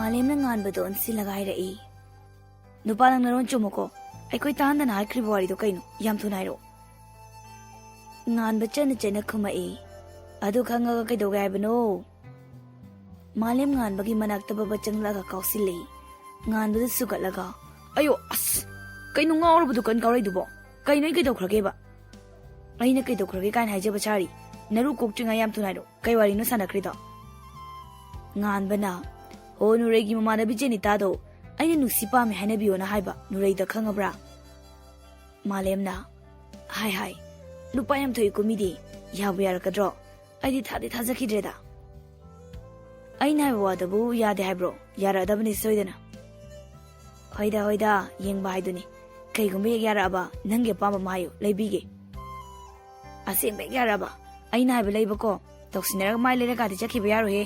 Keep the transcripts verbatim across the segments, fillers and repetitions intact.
ꯃꯥꯂꯦꯝꯅ ꯉꯥꯟꯕꯗꯣ ꯑꯣꯟꯁꯤꯜꯂꯒ ꯍꯥꯏꯔꯛꯏ꯫ "ꯅꯨꯄꯥ, ꯅꯪ ꯅꯔꯣꯟ ꯆꯨꯝꯃꯨꯀꯣ꯫ ꯑꯩꯈꯣꯏ ꯇꯥꯍꯟꯗꯅ ꯍꯥꯏꯈ꯭ꯔꯤꯕ ꯋꯥꯔꯤꯗꯣ ꯀꯩꯅꯣ? ꯌꯥꯝ ꯊꯨꯅ ꯍꯥꯏꯔꯛꯑꯣ꯫" ꯉꯥꯟꯕ ꯆꯠꯅ ꯆꯠꯅ ꯈꯨꯝꯃꯛꯏ꯫ "ꯑꯗꯨ ꯈꯪꯉꯒ ꯀꯩꯗꯧꯒꯦ ꯍꯥꯏꯕꯅꯣ?" ꯃꯥꯂꯦꯝ ꯉꯥꯟꯕꯒꯤ ꯃꯅꯥꯛꯇ ꯕꯕ ꯆꯪꯂꯛꯑꯒ ꯀꯥꯎꯁꯤꯜꯂꯤ꯫ ꯉꯥꯟꯕꯗꯨ ꯁꯨꯒꯠꯂꯒ, "ꯑꯌꯣ, ꯑꯁ! ꯀꯩꯅꯣ ꯉꯥꯎꯔꯕ ꯗꯨꯀꯥꯟ ꯀꯥꯎꯔꯛꯏꯗꯨꯕꯣ? ꯀꯩꯅꯣ ꯑꯩ ꯀꯩꯗꯧꯈ꯭ꯔꯒꯦꯕ?" "ꯑꯩꯅ ꯀꯩꯗꯧꯈ꯭ꯔꯒꯦ ꯀꯥꯏꯅ ꯍꯥꯏꯖꯕ ꯁꯥꯔꯤ꯫ ꯅꯔꯨ ꯀꯣꯛꯇ꯭ꯔꯤꯉꯩ ꯌꯥꯝ ꯊꯨꯅ ꯍꯥꯏꯔꯛꯑꯣ꯫ ꯀꯩ ꯋꯥꯔꯤꯅꯣ ꯁꯥꯟꯅꯈ꯭ꯔꯤꯗꯣ?" ꯉꯥꯟꯕꯅ, "ꯍꯣ, ꯅꯨꯔꯩꯒꯤ ꯃꯃꯥꯟꯅꯕꯤ ꯖꯦꯅꯤꯇꯥꯗꯣ ꯑꯩꯅ ꯅꯨꯡꯁꯤ ꯄꯥꯝꯃꯦ ꯍꯥꯏꯅꯕꯤꯌꯣꯅ ꯍꯥꯏꯕ꯫ ꯅꯨꯔꯩꯗ ꯈꯪꯉꯕ꯭ꯔꯥ?" ꯃꯥꯂꯦꯝꯅ, "ꯍꯥꯏ ꯍꯥꯏ, ꯅꯨꯄꯥ ꯌꯥꯝ ꯊꯣꯛꯏꯀꯣ ꯃꯤꯗꯤ꯫ ꯌꯥꯕꯨ ꯌꯥꯔꯛꯀꯗ꯭ꯔꯣ? ꯑꯩꯗꯤ ꯊꯥꯗꯤ ꯊꯥꯖꯈꯤꯗ꯭ꯔꯦꯗ꯫" "ꯑꯩꯅ ꯍꯥꯏꯕ ꯋꯥꯗꯨꯕꯨ ꯌꯥꯗꯦ ꯍꯥꯏꯕ꯭ꯔꯣ? ꯌꯥꯔꯛꯑꯗꯕꯅꯤ ꯁꯣꯏꯗꯅ꯫" "ꯍꯣꯏꯗ, ꯍꯣꯏꯗ, ꯌꯦꯡꯕ ꯍꯥꯏꯗꯨꯅꯤ꯫ ꯀꯩꯒꯨꯝꯕ ꯍꯦꯛ ꯌꯥꯔꯛꯑꯕ, ꯅꯪꯒꯤ ꯑꯄꯥꯝꯕ ꯑꯃ ꯍꯥꯏꯌꯨ, ꯂꯩꯕꯤꯒꯦ꯫" "ꯑꯁꯦꯡꯕ ꯍꯦꯛ ꯌꯥꯔꯛꯑꯕ?" "ꯑꯩꯅ ꯍꯥꯏꯕ ꯂꯩꯕꯀꯣ, ꯇꯧꯁꯤꯟꯅꯔꯒ ꯃꯥꯏ ꯂꯩꯔꯀꯥꯟꯗꯤ ꯆꯠꯈꯤꯕ ꯌꯥꯔꯣꯏꯍꯦ꯫"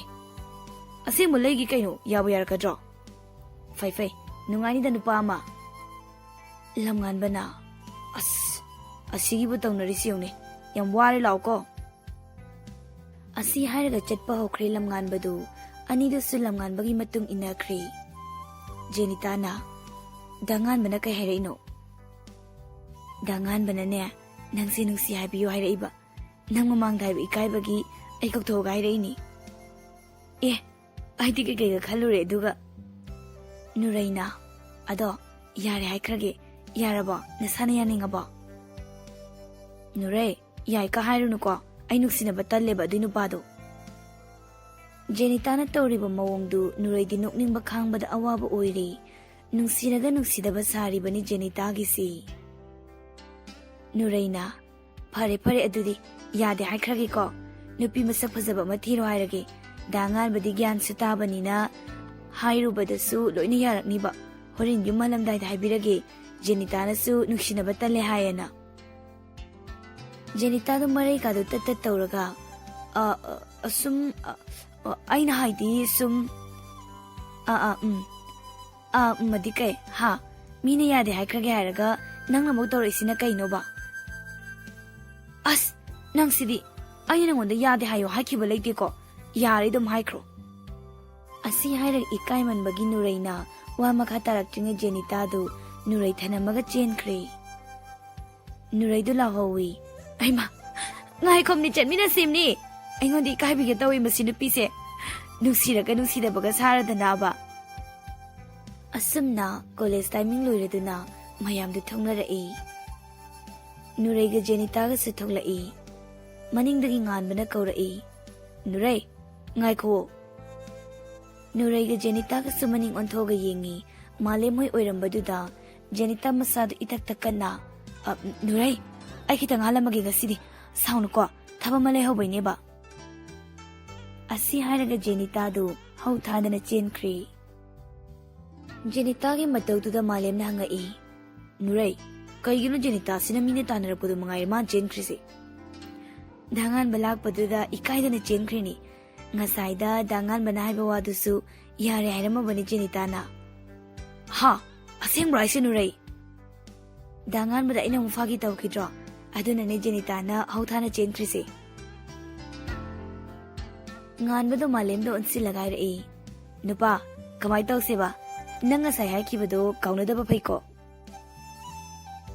"ꯑꯁꯦꯡꯕ ꯂꯩꯒꯦ ꯀꯩꯅꯣ, ꯌꯥꯕꯨ ꯌꯥꯔꯛꯀꯗ꯭ꯔꯣ?" "ꯐꯩ ꯐꯩ, ꯅꯨꯡꯉꯥꯏꯅꯤꯗ ꯅꯨꯄꯥ ꯑꯃ꯫" ꯂꯝꯉꯥꯟꯕꯅ, "ꯑꯁ, ꯑꯁꯤꯒꯤꯕꯨ ꯇꯧꯅꯔꯤꯁꯤ ꯌꯦꯡꯉꯨꯅꯦ, ꯌꯥꯝ ꯋꯥꯔꯦ, ꯂꯥꯛꯑꯣꯀꯣ꯫" ꯑꯁꯤ ꯍꯥꯏꯔꯒ ꯆꯠꯄ ꯍꯧꯈ꯭ꯔꯦ ꯂꯝꯉꯥꯟꯕꯗꯨ꯫ ꯑꯅꯤꯗꯨꯁꯨ ꯂꯝꯉꯥꯟꯕꯒꯤ ꯃꯇꯨꯡ ꯏꯟꯅꯈ꯭ꯔꯦ꯫ ꯖꯦꯅꯤꯇꯥꯅ, "ꯗꯥ ꯉꯥꯟꯕꯅ ꯀꯩ ꯍꯥꯏꯔꯛꯏꯅꯣ?" "ꯗꯥ ꯉꯥꯟꯕꯅꯅꯦ, ꯅꯪꯁꯦ ꯅꯨꯡꯁꯤ ꯍꯥꯏꯕꯤꯌꯨ ꯍꯥꯏꯔꯛꯏꯕ꯫ ꯅꯪ ꯃꯃꯥꯡꯗ ꯍꯥꯏꯕ ꯏꯀꯥꯏꯕꯒꯤ ꯑꯩ ꯀꯧꯊꯣꯛꯑꯒ ꯍꯥꯏꯔꯛꯏꯅꯤ꯫" "ꯑꯦ, ꯑꯩꯗꯤ ꯀꯩꯀꯩꯒ ꯈꯜꯂꯨꯔꯦ ꯑꯗꯨꯒ꯫" ꯅꯨꯔꯩꯅ, "ꯑꯗꯣ ꯌꯥꯔꯦ ꯍꯥꯏꯈ꯭ꯔꯒꯦ꯫ ꯌꯥꯔꯕꯣ? ꯅꯁꯥꯅ ꯌꯥꯅꯤꯡꯉꯕꯣ?" ꯅꯨꯔꯩ, "ꯌꯥꯏꯀ ꯍꯥꯏꯔꯨꯅꯨꯀꯣ, ꯑꯩ ꯅꯨꯡꯁꯤꯅꯕ ꯇꯜꯂꯦꯕ ꯑꯗꯨꯏ ꯅꯨꯄꯥꯗꯣ꯫" ꯖꯦꯅꯤꯇꯥꯅ ꯇꯧꯔꯤꯕ ꯃꯑꯣꯡꯗꯨ ꯅꯨꯔꯩꯗꯤ ꯅꯣꯛꯅꯤꯡꯕ ꯈꯥꯡꯕꯗ ꯑꯋꯥꯕ ꯑꯣꯏꯔꯦ꯫ ꯅꯨꯡꯁꯤꯔꯒ ꯅꯨꯡꯁꯤꯗꯕ ꯁꯥꯔꯤꯕꯅꯤ ꯖꯦꯅꯤꯇꯥꯒꯤꯁꯤ꯫ ꯅꯨꯔꯩꯅ, "ꯐꯔꯦ ꯐꯔꯦ, ꯑꯗꯨꯗꯤ ꯌꯥꯗꯦ ꯍꯥꯏꯈ꯭ꯔꯒꯦꯀꯣ꯫ ꯅꯨꯄꯤ ꯃꯁꯛ ꯐꯖꯕ ꯑꯃ ꯊꯤꯔꯣ ꯍꯥꯏꯔꯒꯦ꯫ ꯗꯥ ꯉꯥꯟꯕꯗꯤ ꯒ꯭ꯌꯥꯟꯁꯨ ꯇꯥꯕꯅꯤꯅ ꯍꯥꯏꯔꯨꯕꯗꯁꯨ ꯂꯣꯏꯅ ꯌꯥꯔꯛꯅꯤꯕ꯫ ꯍꯣꯔꯦꯟ ꯌꯨꯝ ꯍꯜꯂꯝꯗꯥꯏꯗ ꯍꯥꯏꯕꯤꯔꯒꯦ, ꯖꯦꯅꯤꯇꯥꯅꯁꯨ ꯅꯨꯡꯁꯤꯅꯕ ꯇꯜꯂꯦ ꯍꯥꯏꯌꯦꯅ꯫" ꯖꯦꯅꯤꯇꯥꯗꯣ ꯃꯔꯩꯀꯥꯗꯣ ꯇꯠ ꯇꯠ ꯇꯧꯔꯒ, "ꯑ, ꯑ, ꯑꯁꯨꯝ, ꯑ, ꯑ, ꯑꯩꯅ ꯍꯥꯏꯗꯤ ꯁꯨꯝ, ꯑ, ꯑ, ꯎꯝ, ꯑ, ꯎꯝ, ꯑꯗꯤ ꯀꯩ, ꯍꯥ? ꯃꯤꯅ ꯌꯥꯗꯦ ꯍꯥꯏꯈ꯭ꯔꯒꯦ ꯍꯥꯏꯔꯒ ꯅꯪꯅ ꯑꯃꯨꯛ ꯇꯧꯔꯛꯏꯁꯤꯅ ꯀꯩꯅꯣꯕ?" "ꯑꯁ, ꯅꯪꯁꯤꯗꯤ, ꯑꯩꯅ ꯅꯪꯉꯣꯟꯗ ꯌꯥꯗꯦ ꯍꯥꯏꯌꯣ ꯍꯥꯏꯈꯤꯕ ꯂꯩꯇꯦꯀꯣ꯫ ꯌꯥꯔꯦ, ꯑꯗꯨꯝ ꯍꯥꯏꯈ꯭ꯔꯣ꯫" ꯑꯁ, ꯁꯤ ꯍꯥꯏꯔꯒ ꯏꯀꯥꯏꯃꯟꯕꯒꯤ ꯅꯨꯔꯩꯅ ꯋꯥ ꯃꯈꯥ ꯇꯥꯔꯛꯇ꯭ꯔꯤꯉꯩ ꯖꯦꯅꯤꯇꯥꯗꯨ ꯅꯨꯔꯩ ꯊꯅꯝꯃꯒ ꯆꯦꯟꯈ꯭ꯔꯦ꯫ ꯅꯨꯔꯩꯗꯨ ꯂꯥꯎꯍꯧꯋꯤ, "ꯑꯩꯃ, ꯉꯥꯏꯈꯣꯝꯅꯤ, ꯆꯠꯃꯤꯟꯅꯁꯤꯝꯅꯤ꯫ ꯑꯩꯉꯣꯟꯗ ꯏꯀꯥꯏꯕꯤꯒꯦ ꯇꯧꯏ ꯃꯁꯤ ꯅꯨꯄꯤꯁꯦ꯫ ꯅꯨꯡꯁꯤꯔꯒ ꯅꯨꯡꯁꯤꯗꯕꯒ ꯁꯥꯔꯗꯅꯕ꯫" ꯑꯁꯨꯝꯅ ꯀꯣꯂꯦꯖ ꯇꯥꯏꯃꯤꯡ ꯂꯣꯏꯔꯗꯨꯅ ꯃꯌꯥꯝꯗꯨ ꯊꯣꯛꯅꯔꯛꯏ꯫ ꯅꯨꯔꯩꯒ ꯖꯦꯅꯤꯇꯥꯒꯁꯨ ꯊꯣꯛꯂꯛꯏ꯫ ꯃꯅꯤꯡꯗꯒꯤ ꯉꯥꯟꯕꯅ ꯀꯧꯔꯛꯏ, "ꯅꯨꯔꯩ, ꯉꯥꯏꯈꯨꯑꯣ꯫" ꯅꯨꯔꯩꯒ ꯖꯦꯅꯤꯇꯥꯒꯁꯨ ꯃꯅꯤꯡ ꯑꯣꯟꯊꯣꯛꯑꯒ ꯌꯦꯡꯉꯤ꯫ ꯃꯥꯂꯦꯝ ꯍꯣꯏ ꯑꯣꯏꯔꯝꯕꯗꯨꯗ ꯖꯦꯅꯤꯇꯥ ꯃꯁꯥꯗꯨ ꯏꯊꯛ ꯊꯛꯀꯠꯅ, "ꯑ, ꯅꯨꯔꯩ, ꯑꯩ ꯈꯤꯇꯪ ꯍꯥꯜꯂꯝꯃꯒꯦ ꯉꯁꯤꯗꯤ꯫ ꯁꯥꯎꯅꯨꯀꯣ, ꯊꯕꯛ ꯑꯃ ꯂꯩꯍꯧꯕꯩꯅꯦꯕ꯫" ꯑꯁꯤ ꯍꯥꯏꯔꯒ ꯖꯦꯅꯤꯇꯥꯗꯨ ꯍꯧ ꯊꯥꯗꯅ ꯆꯦꯟꯈ꯭ꯔꯦ꯫ ꯖꯦꯅꯤꯇꯥꯒꯤ ꯃꯇꯧꯗꯨꯗ ꯃꯥꯂꯦꯝꯅ ꯍꯪꯉꯛꯏ, "ꯅꯨꯔꯩ, ꯀꯩꯒꯤꯅꯣ ꯖꯦꯅꯤꯇꯥꯁꯤꯅ ꯃꯤꯅ ꯇꯥꯟꯅꯔꯛꯄꯗꯣ ꯃꯉꯥꯏꯔꯦ ꯃꯥꯅ ꯆꯦꯟꯈ꯭ꯔꯤꯁꯦ?" ꯗꯥꯉꯥꯟꯕ ꯂꯥꯛꯄꯗꯨꯗ ꯏꯀꯥꯏꯗꯅ ꯆꯦꯟꯈ꯭ꯔꯤꯅꯤ꯫ ꯉꯁꯥꯏꯗ ꯗꯥꯉꯥꯟꯕꯅ ꯍꯥꯏꯕ ꯋꯥꯗꯨꯁꯨ ꯌꯥꯔꯦ ꯍꯥꯏꯔꯝꯃꯕꯅꯤ ꯖꯦꯅꯤꯇꯥꯅ꯫ "ꯍꯥ? ꯑꯁꯦꯡꯕ꯭ꯔꯣ ꯍꯥꯏꯁꯦ ꯅꯨꯔꯩ?" ꯗꯥꯉꯥꯟꯕꯗ ꯑꯩꯅ ꯑꯃꯨꯛ ꯐꯥꯒꯤ ꯇꯧꯈꯤꯗ꯭ꯔꯣ? ꯑꯗꯨꯅꯅꯦ ꯖꯦꯅꯤꯇꯥꯅ ꯍꯧ ꯊꯥꯅ ꯆꯦꯟꯈ꯭ꯔꯤꯁꯦ꯫ ꯉꯥꯟꯕꯗꯣ ꯃꯥꯂꯦꯝꯗ ꯑꯣꯟꯁꯤꯜꯂꯒ ꯍꯥꯏꯔꯛꯏ, "ꯅꯨꯄꯥ, ꯀꯃꯥꯏ ꯇꯧꯁꯦꯕ? ꯅꯪ ꯉꯁꯥꯏ ꯍꯥꯏꯈꯤꯕꯗꯣ ꯀꯥꯎꯅꯗꯕ ꯐꯩꯀꯣ?"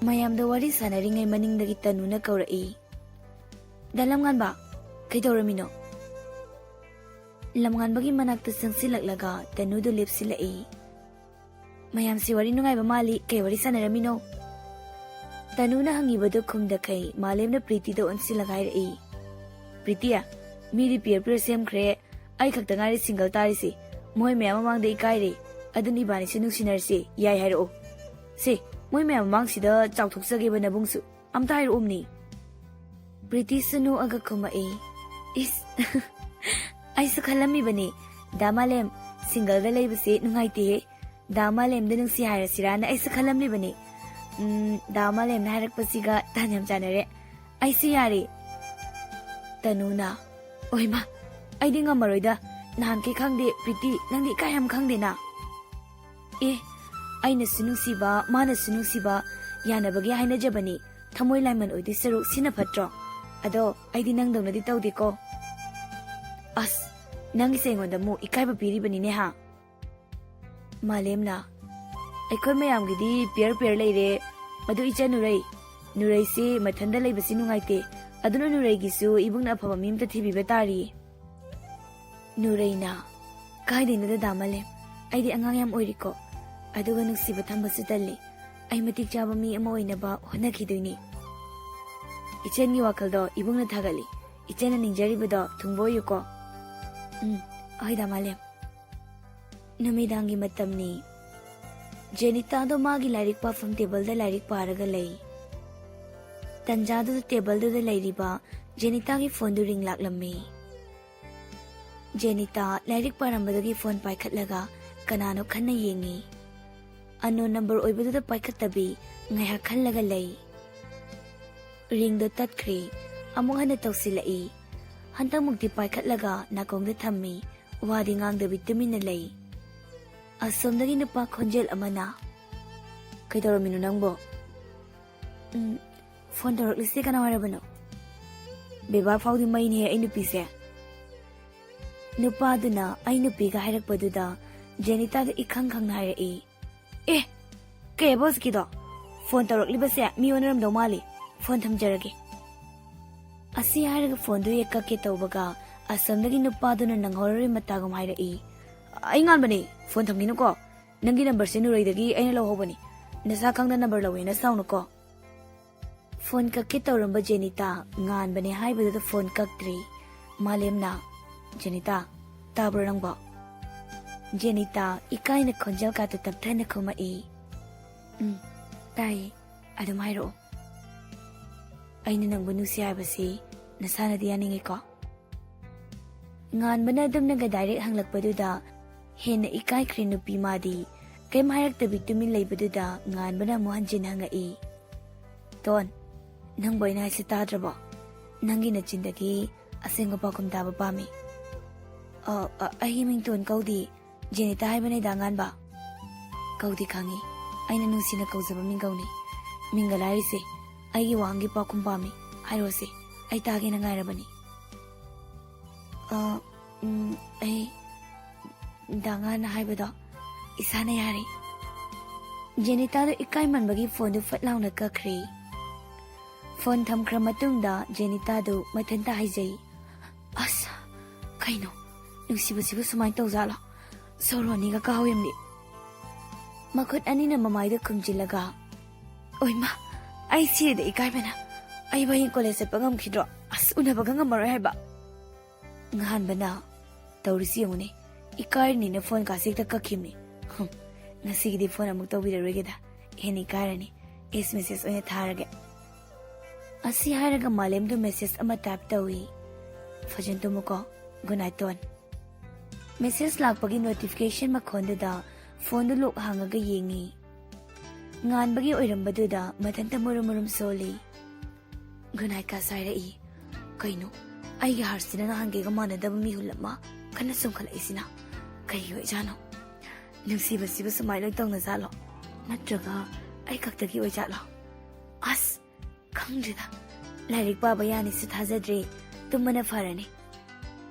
ꯃꯌꯥꯝꯗꯣ ꯋꯥꯔꯤ ꯁꯥꯟꯅꯔꯤꯉꯩ ꯃꯅꯤꯡꯗꯒꯤ ꯇꯅꯨꯅ ꯀꯧꯔꯛꯏ, "ꯗꯥ ꯂꯝꯉꯥꯟꯕ, ꯀꯩꯗꯧꯔꯝꯃꯤꯅꯣ?" ꯂꯝꯉꯥꯟꯕꯒꯤ ꯃꯅꯥꯛꯇ ꯆꯪꯁꯤꯜꯂꯛꯂꯒ ꯇꯅꯨꯗꯨ ꯂꯦꯞꯁꯤꯜꯂꯛꯏ꯫ ꯃꯌꯥꯝꯁꯤ ꯋꯥꯔꯤ ꯅꯨꯡꯉꯥꯏꯕ ꯃꯥꯜꯂꯤ, ꯀꯩ ꯋꯥꯔꯤ ꯁꯥꯟꯅꯔꯝꯃꯤꯅꯣ? ꯇꯅꯨꯅ ꯍꯪꯉꯤꯕꯗꯨ ꯈꯨꯝꯗꯈꯩ ꯃꯥꯂꯦꯝꯅ ꯄ꯭ꯔꯤꯇꯤꯗ ꯑꯣꯟꯁꯤꯜꯂꯒ ꯍꯥꯏꯔꯛꯏ, "ꯄ꯭ꯔꯤꯇꯤ, ꯃꯤꯗꯤ ꯄꯤꯌꯔ ꯄꯤꯌꯔ ꯁꯦꯝꯈ꯭ꯔꯦ, ꯑꯩ ꯈꯛꯇ ꯉꯥꯏꯔꯦ ꯁꯤꯡꯒꯜ ꯇꯥꯔꯤꯁꯤ꯫ ꯃꯣꯏ ꯃꯌꯥꯝ ꯃꯃꯥꯡꯗ ꯏꯀꯥꯏꯔꯦ, ꯑꯗꯨꯅ ꯏꯕꯥꯅꯤꯁꯨ ꯅꯨꯡꯁꯤꯅꯔꯁꯤ, ꯌꯥꯏ ꯍꯥꯏꯔꯛꯑꯣ꯫ ꯁꯦ, ꯃꯣꯏ ꯃꯌꯥꯝ ꯃꯃꯥꯡꯁꯤꯗ ꯆꯥꯎꯊꯣꯛꯆꯒꯦꯕ ꯅꯕꯨꯡꯁꯨ꯫ ꯑꯝꯇ ꯍꯥꯏꯔꯛꯎꯝꯅꯤ꯫" ꯄ꯭ꯔꯤꯇꯤꯁꯨ ꯅꯣꯛꯑꯒ ꯈꯨꯝꯃꯛꯏ, "ꯏꯁ, ꯑꯩꯁꯨ ꯈꯜꯂꯝꯃꯤꯕꯅꯤ, ꯗꯥ ꯃꯥꯂꯦꯝ, ꯁꯤꯡꯒꯜꯗ ꯂꯩꯕꯁꯦ ꯅꯨꯡꯉꯥꯏꯇꯦꯍꯦ꯫ ꯗꯥ ꯃꯥꯂꯦꯝꯗ ꯅꯨꯡꯁꯤ ꯍꯥꯏꯔꯁꯤꯔꯥꯅ ꯑꯩꯁꯨ ꯈꯜꯂꯝꯂꯤꯕꯅꯤ꯫ ꯎꯝ, ꯗꯥ ꯃꯥꯂꯦꯝꯅ ꯍꯥꯏꯔꯛꯄꯁꯤꯒ ꯇꯥꯟ ꯌꯥꯝ ꯆꯥꯟꯅꯔꯦ꯫ ꯑꯩꯁꯨ ꯌꯥꯔꯦ꯫" ꯇꯅꯨꯅ, "ꯑꯣꯏꯃ, ꯑꯩꯗꯤ ꯉꯝꯃꯔꯣꯏꯗ꯫ ꯅꯍꯥꯟꯈꯩ ꯈꯪꯗꯦ, ꯄ꯭ꯔꯤꯇꯤ, ꯅꯪꯗꯤ ꯏꯀꯥꯏ ꯌꯥꯝ ꯈꯪꯗꯦꯅ꯫" "ꯑꯦ, ꯑꯩꯅꯁꯨ ꯅꯨꯡꯁꯤꯕ, ꯃꯥꯅꯁꯨ ꯅꯨꯡꯁꯤꯕ, ꯌꯥꯅꯕꯒꯤ ꯍꯥꯏꯅꯖꯕꯅꯤ꯫ ꯊꯃꯣꯏ ꯂꯥꯏꯃꯟ ꯑꯣꯏꯗꯣꯏ ꯁꯔꯨꯛ ꯁꯤꯅ ꯐꯠꯇ꯭ꯔꯣ? ꯑꯗꯣ ꯑꯩꯗꯤ ꯅꯪꯗꯧꯅꯗꯤ ꯇꯧꯗꯦꯀꯣ꯫" "ꯑꯁ, ꯅꯪꯒꯤꯁꯦ ꯑꯩꯉꯣꯟꯗ ꯑꯃꯨꯛ ꯏꯀꯥꯏꯕ ꯄꯤꯔꯤꯕꯅꯤꯅꯦ ꯍꯥ? ꯃꯥꯂꯦꯝꯅ, ꯑꯩꯈꯣꯏ ꯃꯌꯥꯝꯒꯤꯗꯤ ꯄꯤꯌꯔ ꯄꯤꯌꯔ ꯂꯩꯔꯦ꯫ ꯑꯗꯨ ꯏꯆꯟ ꯅꯨꯔꯩ, ꯅꯨꯔꯩꯁꯤ ꯃꯊꯟꯗ ꯂꯩꯕꯁꯤ ꯅꯨꯡꯉꯥꯏꯇꯦ꯫ ꯑꯗꯨꯅ ꯅꯨꯔꯩꯒꯤꯁꯨ ꯏꯕꯨꯡꯅ ꯑꯐꯕ ꯃꯤ ꯑꯃꯇ ꯊꯤꯕꯤꯕ ꯇꯥꯔꯤ꯫ ꯅꯨꯔꯩꯅ, ꯀꯥꯏꯗꯩꯅꯣꯗ ꯗꯥ ꯃꯥꯂꯦꯝ, ꯑꯩꯗꯤ ꯑꯉꯥꯡ ꯌꯥꯝ ꯑꯣꯏꯔꯤꯀꯣ꯫ ꯑꯗꯨꯒ ꯅꯨꯡꯁꯤꯕ ꯊꯝꯕꯁꯨ ꯇꯜꯂꯤ꯫ ꯑꯩ ꯃꯇꯤꯛ ꯆꯥꯕ ꯃꯤ ꯑꯃ ꯑꯣꯏꯅꯕ ꯍꯣꯠꯅꯈꯤꯗꯣꯏꯅꯤ꯫ ꯏꯆꯟꯒꯤ ꯋꯥꯈꯜꯗꯣ ꯏꯕꯨꯡꯅ ꯊꯥꯒꯠꯂꯤ꯫ ꯏꯆꯟꯅ ꯅꯤꯡꯖꯔꯤꯕꯗꯣ ꯊꯨꯡꯕ ꯑꯣꯏꯌꯨꯀꯣ꯫ ꯎꯝ, ꯍꯣꯏ ꯗꯥ ꯃꯥꯂꯦꯝ꯫ ꯅꯨꯃꯤꯗꯥꯡꯒꯤ ꯃꯇꯝꯅꯤ꯫ ꯖꯦꯅꯤꯇꯥꯗꯣ ꯃꯥꯒꯤ ꯂꯥꯏꯔꯤꯛ ꯄꯥꯐꯝ ꯇꯦꯕꯜꯗ ꯂꯥꯏꯔꯤꯛ ꯄꯥꯔꯒ ꯂꯩ꯫ ꯇꯟꯖꯥꯗꯨꯗ ꯇꯦꯕꯜꯗꯨꯗ ꯂꯩꯔꯤꯕ ꯖꯦꯅꯤꯇꯥꯒꯤ ꯐꯣꯟꯗꯨ ꯔꯤꯡ ꯂꯥꯛꯂꯝꯃꯤ꯫ ꯖꯦꯅꯤꯇꯥ ꯂꯥꯏꯔꯤꯛ ꯄꯥꯔꯝꯕꯗꯒꯤ ꯐꯣꯟ ꯄꯥꯏꯈꯠꯂꯒ ꯀꯅꯥꯅꯣ ꯈꯟꯅ ꯌꯦꯡꯉꯤ꯫ ꯑꯟꯅꯣꯟ ꯅꯝꯕꯔ ꯑꯣꯏꯕꯗꯨꯗ ꯄꯥꯏꯈꯠꯇꯕꯤ ꯉꯥꯏꯍꯥꯛ ꯈꯜꯂꯒ ꯂꯩ꯫ ꯔꯤꯡꯗꯣ ꯇꯠꯈ꯭ꯔꯦ꯫ ꯑꯃꯨꯛ ꯍꯟꯅ ꯇꯧꯁꯤꯜꯂꯛꯏ꯫ ꯍꯟꯗꯛꯃꯨꯛꯇꯤ ꯄꯥꯏꯈꯠꯂꯒ ꯅꯥꯀꯣꯡꯗ ꯊꯝꯃꯤ꯫ ꯋꯥꯗꯤ ꯉꯥꯡꯗꯕꯤ ꯇꯨꯃꯤꯟꯅ ꯂꯩ꯫ ꯑꯁꯣꯝꯗꯒꯤ ꯅꯨꯄꯥ ꯈꯣꯟꯖꯦꯜ ꯑꯃꯅ, "ꯀꯩꯗꯧꯔꯝꯃꯤꯅꯣ ꯅꯪꯕꯣ?" "ꯎꯝ, ꯐꯣꯟ ꯇꯧꯔꯛꯂꯤꯁꯦ ꯀꯅꯥ ꯑꯣꯏꯔꯕꯅꯣ?" "ꯕꯦꯕꯥꯔ ꯐꯥꯎꯗꯤ ꯃꯩꯅꯦꯍꯦ ꯑꯩ ꯅꯨꯄꯤꯁꯦ꯫" ꯅꯨꯄꯥꯗꯨꯅ "ꯑꯩ ꯅꯨꯄꯤꯒ" ꯍꯥꯏꯔꯛꯄꯗꯨꯗ ꯖꯦꯅꯤꯇꯥꯗ ꯏꯈꯪ ꯈꯪꯅ ꯍꯥꯏꯔꯛꯏ, "ꯑꯦ, ꯀꯩꯕ ꯍꯧꯖꯤꯛꯀꯤꯗꯣ? ꯐꯣꯟ ꯇꯧꯔꯛꯂꯤꯕꯁꯦ ꯃꯤ ꯑꯣꯟꯅꯔꯝꯗꯧ ꯃꯥꯜꯂꯤ꯫ ꯐꯣꯟ ꯊꯝꯖꯔꯒꯦ꯫" ꯑꯁꯤ ꯍꯥꯏꯔꯒ ꯐꯣꯟꯗꯨ ꯍꯦꯛ ꯀꯛꯀꯦ ꯇꯧꯕꯒ ꯑꯁꯣꯝꯗꯒꯤ ꯅꯨꯄꯥꯗꯨꯅ ꯅꯪꯍꯧꯔꯔꯣꯏ ꯃꯇꯥꯒꯨꯝ ꯍꯥꯏꯔꯛꯏ, "ꯑꯩ ꯉꯥꯟꯕꯅꯦ, ꯐꯣꯟ ꯊꯝꯈꯤꯅꯨꯀꯣ꯫ ꯅꯪꯒꯤ ꯅꯝꯕꯔꯁꯦ ꯅꯨꯔꯩꯗꯒꯤ ꯑꯩꯅ ꯂꯧꯍꯧꯕꯅꯤ꯫ ꯅꯁꯥ ꯈꯪꯗ ꯅꯝꯕꯔ ꯂꯧꯋꯦꯅ ꯁꯥꯎꯅꯨꯀꯣ꯫" ꯐꯣꯟ ꯀꯛꯀꯦ ꯇꯧꯔꯝꯕ ꯖꯦꯅꯤꯇꯥ ꯉꯥꯟꯕꯅꯦ ꯍꯥꯏꯕꯗꯨꯗ ꯐꯣꯟ ꯀꯛꯇ꯭ꯔꯤ꯫ ꯃꯥꯂꯦꯝꯅ, "ꯖꯦꯅꯤꯇꯥ, ꯇꯥꯕ꯭ꯔꯣ ꯅꯪꯕꯣ?" ꯖꯦꯅꯤꯇꯥ ꯏꯀꯥꯏꯅ ꯈꯣꯟꯖꯦꯜ ꯀꯥꯇ ꯇꯞꯊꯅ ꯈꯨꯝꯃꯛꯏ, "ꯎꯝ, ꯇꯥꯏꯌꯦ꯫ ꯑꯗꯨꯝ ꯍꯥꯏꯔꯛꯑꯣ꯫ ꯑꯩꯅ ꯅꯪꯕꯨ ꯅꯨꯡꯁꯤ ꯍꯥꯏꯕꯁꯤ ꯅꯁꯥꯅꯗꯤ ꯌꯥꯅꯤꯡꯉꯤꯀꯣ?" ꯉꯥꯟꯕꯅ ꯑꯗꯨꯝꯅꯒ ꯗꯥꯏꯔꯦꯛ ꯍꯪꯂꯛꯄꯗꯨꯗ ꯍꯦꯟꯅ ꯏꯀꯥꯏꯈ꯭ꯔꯦ ꯅꯨꯄꯤ ꯃꯥꯗꯤ꯫ ꯀꯩꯝ ꯍꯥꯏꯔꯛꯇꯕꯤ ꯇꯨꯃꯤꯟ ꯂꯩꯕꯗꯨꯗ ꯉꯥꯟꯕꯅ ꯑꯃꯨꯛ ꯍꯟꯖꯤꯟ ꯍꯪꯉꯛꯏ, "ꯇꯣꯟ, ꯅꯪꯕꯨ ꯑꯩꯅ ꯍꯥꯏꯁꯤ ꯇꯥꯗ꯭ꯔꯕꯣ? ꯅꯪꯒꯤ ꯅꯆꯤꯟꯗꯒꯤ ꯑꯁꯦꯡꯕ ꯄꯥꯎꯈꯨꯝ ꯇꯥꯕ ꯄꯥꯝꯃꯤ꯫" "ꯑ, ꯑ, ꯑꯩꯒꯤ ꯃꯤꯡ ꯇꯣꯟ ꯀꯧꯗꯤ, ꯖꯦꯅꯤꯇꯥ ꯍꯥꯏꯕꯅꯦ ꯗꯥ ꯉꯥꯟꯕ꯫" "ꯀꯧꯗꯤ ꯈꯪꯉꯤ, ꯑꯩꯅ ꯅꯨꯡꯁꯤꯅ ꯀꯧꯖꯕ ꯃꯤꯡꯒꯧꯅꯤ꯫ ꯃꯤꯡꯒ ꯂꯥꯏꯔꯤꯁꯦ, ꯑꯩꯒꯤ ꯋꯥꯍꯪꯒꯤ ꯄꯥꯎꯈꯨꯝ ꯄꯥꯝꯃꯤ, ꯍꯥꯏꯔꯣꯁꯦ, ꯑꯩ ꯇꯥꯒꯦꯅ ꯉꯥꯏꯔꯕꯅꯤ꯫" "ꯑ, ꯎꯝ, ꯑꯩ ꯗꯥꯉꯥꯟꯅ ꯍꯥꯏꯕꯗꯣ ꯏꯁꯥꯅ ꯌꯥꯔꯦ꯫ ꯖꯦꯅꯤꯇꯥꯗꯣ ꯏꯀꯥꯏꯃꯟꯕꯒꯤ ꯐꯣꯟꯗꯨ ꯐꯠ ꯂꯥꯎꯅ ꯀꯛꯈ꯭ꯔꯦ꯫ ꯐꯣꯟ ꯊꯝꯈ꯭ꯔ ꯃꯇꯨꯡꯗ ꯖꯦꯅꯤꯇꯥꯗꯨ ꯃꯊꯟꯇ ꯍꯥꯏꯖꯩ, "ꯑꯁ, ꯀꯩꯅꯣ? ꯅꯨꯡꯁꯤꯕꯁꯤꯕꯨ ꯁꯨꯃꯥꯏꯅ ꯇꯧꯖꯥꯠꯂꯣ? ꯁꯣꯔ ꯍꯣꯟꯅꯤꯒ ꯀꯥꯍꯧꯌꯝꯅꯤ꯫" ꯃꯈꯨꯠ ꯑꯅꯤꯅ ꯃꯃꯥꯏꯗ ꯈꯨꯝꯖꯤꯜꯂꯒ, "ꯑꯣꯏꯃ, ꯑꯩ ꯁꯤꯔꯦꯗ ꯏꯀꯥꯏꯕꯅ꯫ ꯑꯩꯕꯨ ꯍꯌꯦꯡ ꯀꯣꯂꯦꯖ ꯆꯠꯄ ꯉꯝꯈꯤꯗ꯭ꯔꯣ? ꯑꯁ, ꯎꯅꯕꯒ ꯉꯝꯃꯔꯣꯏ ꯍꯥꯏꯕ꯫" ꯉꯍꯥꯟꯕꯅ, "ꯇꯧꯔꯤꯁꯤ ꯌꯦꯡꯉꯨꯅꯦ, ꯏꯀꯥꯏꯔꯅꯤꯅ ꯐꯣꯟ ꯀꯥꯁꯦ ꯍꯦꯛꯇ ꯀꯛꯈꯤꯕꯅꯤ꯫ ꯍꯨꯝ, ꯉꯁꯤꯒꯤꯗꯤ ꯐꯣꯟ ꯑꯃꯨꯛ ꯇꯧꯕꯤꯔꯔꯣꯏꯒꯦꯗ, ꯍꯦꯟꯅ ꯏꯀꯥꯏꯔꯅꯤ꯫ ꯑꯦꯁ ꯃꯦꯁꯦꯖ ꯑꯣꯏꯅ ꯊꯥꯔꯒꯦ꯫" ꯑꯁꯤ ꯍꯥꯏꯔꯒ ꯃꯥꯂꯦꯝꯗꯨ ꯃꯦꯁꯦꯖ ꯑꯃ ꯇꯥꯏꯞ ꯇꯧꯏ, "ꯐꯖꯅ ꯇꯨꯝꯃꯨꯀꯣ, ꯒꯨꯗ ꯅꯥꯏꯠ, ꯇꯣꯟ꯫" ꯃꯦꯁꯦꯖ ꯂꯥꯛꯄꯒꯤ ꯅꯣꯇꯤꯐꯤꯀꯦꯁꯟ ꯃꯈꯣꯟꯗꯨꯗ ꯐꯣꯟꯗꯨ ꯂꯣꯛ ꯍꯥꯡꯉꯒ ꯌꯦꯡꯉꯤ꯫ ꯉꯥꯟꯕꯒꯤ ꯑꯣꯏꯔꯝꯕꯗꯨꯗ ꯃꯊꯟꯇ ꯃꯨꯔꯨꯝ ꯃꯨꯔꯨꯝ ꯁꯣꯜꯂꯤ꯫ ꯒꯨꯗ ꯅꯥꯏꯠ ꯀꯥꯁꯦ ꯍꯥꯏꯔꯛꯏ꯫ ꯀꯩꯅꯣ, ꯑꯩꯒꯤ ꯍꯥꯔꯠꯁꯤꯅ ꯅꯍꯥꯟꯒꯩꯒ ꯃꯥꯟꯅꯗꯕ ꯃꯤꯍꯨꯜ ꯑꯃ ꯀꯟꯅ ꯆꯣꯡꯈꯠꯂꯛꯏꯁꯤꯅ ꯀꯩꯒꯤ ꯑꯣꯏꯖꯥꯠꯅꯣ? ꯅꯨꯡꯁꯤꯕꯁꯤꯕꯨ ꯁꯨꯃꯥꯏ ꯂꯣꯏ ꯇꯧꯅꯖꯥꯠꯂꯣ? ꯅꯠꯇ꯭ꯔꯒ ꯑꯩ ꯈꯛꯇꯒꯤ ꯑꯣꯏꯖꯥꯠꯂꯣ? ꯑꯁ, ꯈꯪꯗ꯭ꯔꯦꯗ꯫ ꯂꯥꯏꯔꯤꯛ ꯄꯥꯕ ꯌꯥꯅꯤꯁꯨ ꯊꯥꯖꯗ꯭ꯔꯦ꯫ ꯇꯨꯝꯕꯅ ꯐꯔꯅꯤ꯫